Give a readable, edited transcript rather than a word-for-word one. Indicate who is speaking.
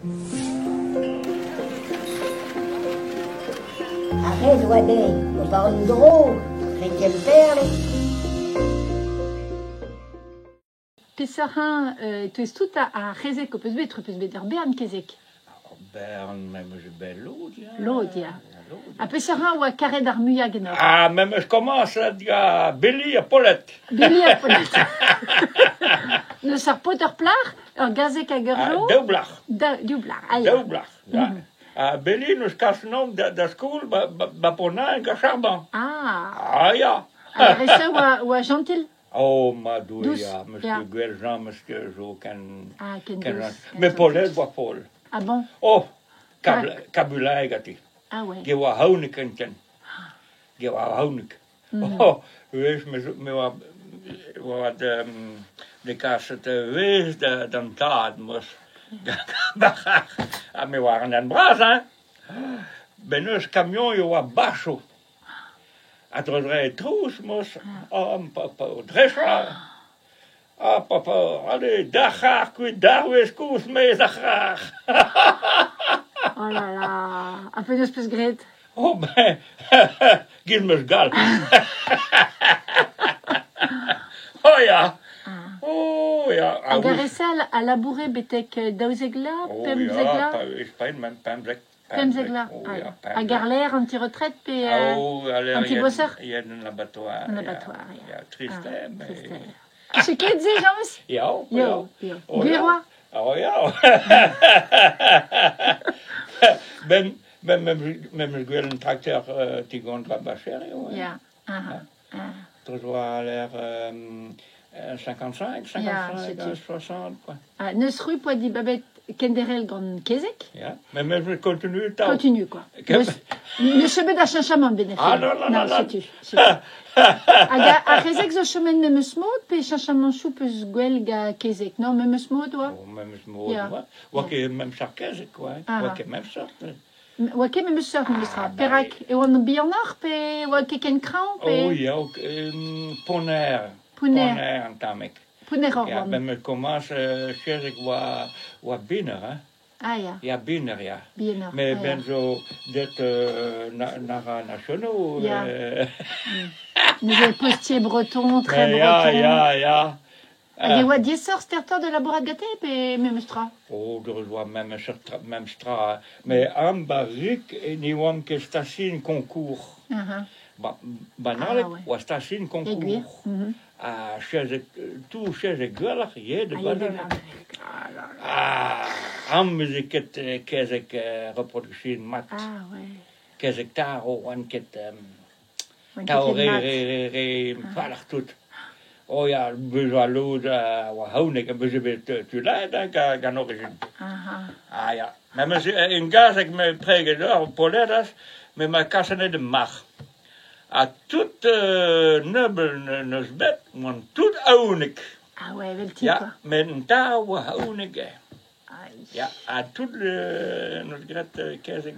Speaker 1: Ar ret oa dezhi ober un dro dre Gemperle.
Speaker 2: Peseurt e-touez tout ar c'hezeg ho peus bet? Ho peus bet ur bern kezeg.
Speaker 3: Ur bern, me 'meus bet lod, ya.
Speaker 2: Lod, ya. Ha peseurt hañv oa karet ar muiañ ganeoc'h?
Speaker 3: Ah, me 'meus komañset gant Billy ha Paulette.
Speaker 2: Billy ha Paulette. N'eus ur paotr ur plac'h, ur gazeg hag ur jo?
Speaker 3: Daou blac'h.
Speaker 2: Daou blac'h, ah ya.
Speaker 3: Daou blac'h, ya. Ha Billy 'neus kas 'nomp da skol ba Pontin gant Charban.
Speaker 2: Ah.
Speaker 3: Ah ya.
Speaker 2: Hag ar re-se oa jentil?
Speaker 3: Oh ma Doue,
Speaker 2: Dous,
Speaker 3: ya, 'meus
Speaker 2: ya.
Speaker 3: ket gwell Jean, 'meus ket zo ken...
Speaker 2: Ah, ken
Speaker 3: ken
Speaker 2: dous.
Speaker 3: Mais Paulette oa foll.
Speaker 2: Ah bon?
Speaker 3: Oh, kabulaeg ati.
Speaker 2: Ah ouais.
Speaker 3: Ge oa haonik enten. Ge oa haonik. Oh, wech me zo me oa oa de kaset wez d'an tad 'meus. Ha me oa an hent bras, hein. Ben eus kamion e oa bacho. Ha dre trouz 'meus oh papa drechañ. Ah papa, allez, d'ar c'harr kuit, d'ar wezh kozh maez ar c'harr.
Speaker 2: Oh là là, ha penaos 'peus graet?
Speaker 3: Oh ben, giz 'meus gall. Oh ya, oh ya.
Speaker 2: Hag ar re-se a laboure betek 12 vloaz, 15 vloaz?
Speaker 3: Oh ya, pa, 15.
Speaker 2: 15 vloaz. Hag ar lec'h an ti-retret pe an ti-boser?
Speaker 3: Il y a un abattoir.
Speaker 2: Un abattoir,
Speaker 3: ya. Trist, mais...
Speaker 2: C'est ket se, James?
Speaker 3: Ya,
Speaker 2: ya. Gwir oa?
Speaker 3: Oh ya. Ben, ben, même gwell un tracteur tigont va bacher eo.
Speaker 2: Ya. Ah, ah.
Speaker 3: Toujours a l'air 55, 55, 60, quoi.
Speaker 2: Ah, neus c'hwi poa dibabet kenderc'hel gant kezeg?
Speaker 3: Ya, mais mais je continue tao.
Speaker 2: Continue, quoi. Neus ket bet a cheñchamant bet
Speaker 3: Ah non, non, non, non.
Speaker 2: Setu, setu. Hag ar c'hezeg zo chomet memes mod pe cheñchamanchoù peus gwell ga kezeg? Non, memes mod oa?
Speaker 3: Oh, memes mod oa. Oa ket memes ar kezeg, quoi. Oa ket memes sort.
Speaker 2: Oa ket memes seurt memestra. Perak e oant bihanoc'h pe oa ket ken kreñv pe...
Speaker 3: Oh ya, ponner.
Speaker 2: Pounner.
Speaker 3: Pounner an tammig.
Speaker 2: Pounneroc'h
Speaker 3: Ya,
Speaker 2: oant.
Speaker 3: ben me komañs kezeg oa oa biner, hein.
Speaker 2: Ah ya.
Speaker 3: Ya, biner, ya.
Speaker 2: Bihanoc'h.
Speaker 3: Mais
Speaker 2: ah,
Speaker 3: ben zo det na, na nationaux.
Speaker 2: Ya. Neuze postier breton, très breton.
Speaker 3: Ya, ya, ya.
Speaker 2: Hag e oa diaesoc'h stertoc'h da labourat gante pe memes tra?
Speaker 3: Oh, deus oa memes memes tra. Mais am barrik ne oan ket station concours. Banalek oa station concours. Ha chezeg, tout chezeg gwelloc'h eo de banalek. Ah, am eus ket kezeg reproduction mat.
Speaker 2: Ah, ouais.
Speaker 3: Kezeg taro oan ket taro re re re re falc'h tout. Oh ya, bezañ lod oa haonek, bezañ bet tulaet gant origin. Ah ya. Memes en gazeg me preget ur poledas, me ma kaset de marc'h. Ha tout nebeul neus bet, oant tout aonek.
Speaker 2: Ah ouais, evel ti,
Speaker 3: Ya,
Speaker 2: quoi.
Speaker 3: met un tar oa aonek eo.
Speaker 2: Aïe.
Speaker 3: Ya, ha tout neus graet kezeg.